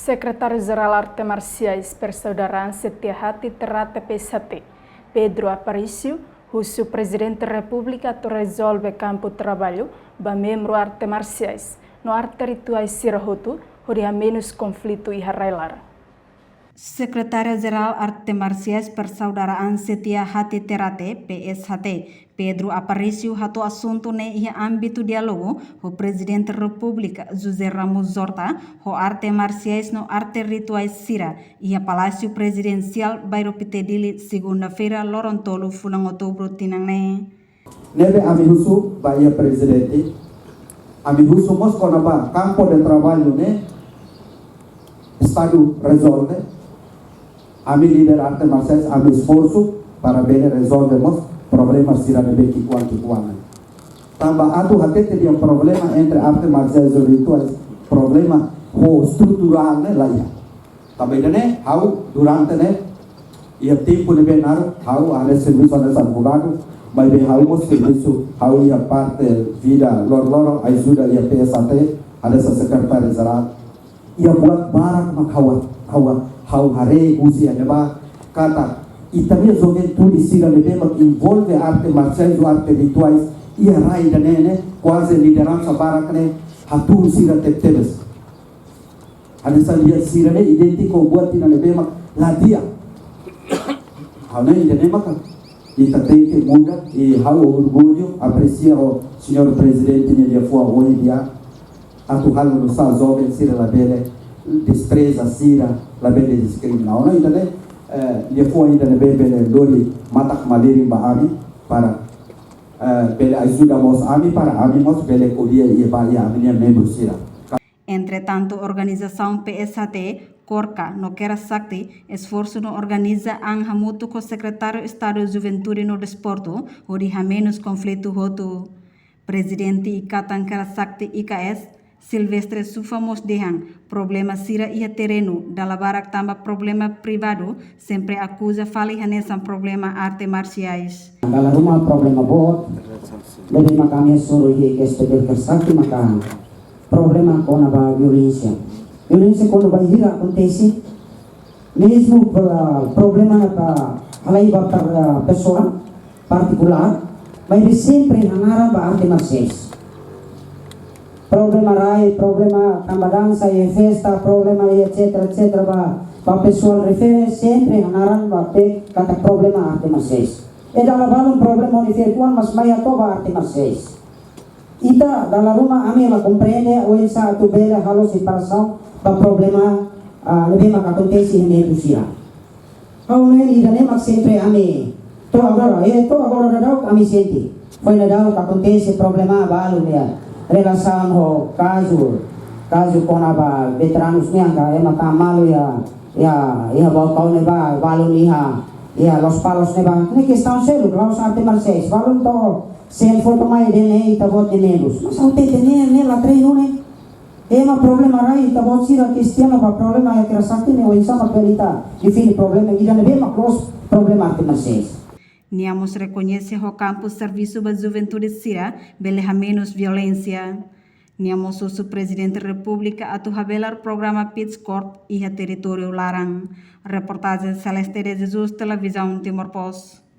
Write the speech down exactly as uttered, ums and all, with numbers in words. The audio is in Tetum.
Sekretáriu-Jerál Arte Marsiais Persaudaraan Setia Hati Terate, P S H T, Pedro Aparício, husu Prezidente Repúblika atu rezolve kampu traballu ba membru arte marsiais no arte rituais sira hotu, hodi hamenus konflitu iha rai-laran. Sekretáriu-Jerál Arte Marsiais Persaudaraan Setia Hati Terate, P S H T, Pedro Aparício hato'o asuntu ne'e iha ámbitu diálogu ho Prezidente Repúblika José Ramos Horta ho arte marsiais no arte rituais sira iha Palásiu Prezidensiál, Bairru Pité, Dili, segunda-feira, loron tolu fulan Outubru tinan ne'e. Ne'ebé ami husu ba iha Prezidente, ami husu mós kona-ba kampu de traballu ne'e, Estadu rezolve, ami líder arte marsiais, ami esforsu para bele rezolve mós problema sira ne'ebé ki'ikoan ki'ikoan ne'e. Tanba atu hatete dehan problema entre arte marsiais no rituais, problema ho estruturál ne'e la iha. Tanba ida-ne'e, ha'u durante ne'e, iha tempu ne'ebé naruk, ha'u hanesan servisu hanesan advogadu, maibé ha'u mós servisu, ha'u iha parte vida loroloron, ajuda iha P S H T, hanesan sekretáriu-jerál. Iha buat barak mak ha'u, ha'u, ha'u haree husi iha ne'ebá, katak ita-nia juventude sira ne'ebé mak envolve arte marsiais no arte rituais iha rai ida-ne'e ne'e, kuaze lideransa barak ne'e hatún sira tebetebes. Hanesan dehan sira ne'e idéntiku ho buat ida ne'ebé mak la di'ak. Ha'u hanoin ida-ne'e maka ita tenke muda, i ha'u orgullu, apresia ho Señór Prezidente nia liafuan ohin di'ak, atu halo nu'usá joven sira labele despreza sira, labele diskrimina. Ha'u hanoin ida-ne'e, eh, liafuan ida ne'ebé bele lori matak-malirin ba ami para, eh, bele ajuda mós ami para ami mós bele ko'alia iha ba iha ami-nia membru sira. Entretantu, organizasaun P S H T, KORKA no Kera Sakti esforsu no organiza an hamutuk ho Sekretáriu Estadu Juventude no Desportu hodi hamenus konflitu hotu. Prezidente Ikatan Kera Sakti, I K S, Silvestre Sufa mós dehan, problema sira iha terrenu dala barak tanba problema privadu, sempre akuza fali hanesan problema arte marsiais. Dala ruma problema boot, ne'ebé mak ami hasoru iha I K S P D Kera Sakti maka problema kona-ba violénsia. Violénsia kona-ba hira akontese, mezmu ba problema ba halai ba par-, pesoál, partikulár, maibé sempre hanaran ba arte marsiais. Problema rai, problema tanba dansa iha festa, problema iha et cetera, et cetera, ba, ba pesoál refere, sempre hanaran ba pe katak problema arte marsiais. I dala balun problema ne'e refere kuan mas mai atu ba arte marsiais. Ita dala ruma ami la komprende oinsá atu bele halo separasaun ba problema, ah, ne'ebé mak akontese iha ne'e tusia. Ha'u hanoin ida-ne'e mak sempre ami, to'o agora, eh, to'o agora daudaun ami sente. Foin daudaun akontese problema balu ne'e. Relasaun ho kazu, kazu kona-ba veteranus nian ka ema tama malu iha, iha, iha Baucau ne'ebá, balun iha, iha Lospalos ne'ebá. Ne'e kestaun seluk, la'ós arte marsiais. Balun to'o send foto mai dehan ne'e ita-boot nia membru. Mas ha'u hatete ne'e, ne'e la treinu ne'e. Ema problema rai, ita-boot sira kestiona ba problema iha Kera Sakti ne'e oinsá mak bele ita define problema ida ne'ebé mak loos problema arte marsiais. Nia mós rekoñese ho kampu servisu ba juventude sira bele hamenus violénsia. Nia mós husu Prezidente Repúblika atu habelar programa Peace Court iha territóriu laran. Reportajen Celeste de Jesus, Televizaun Timor Post.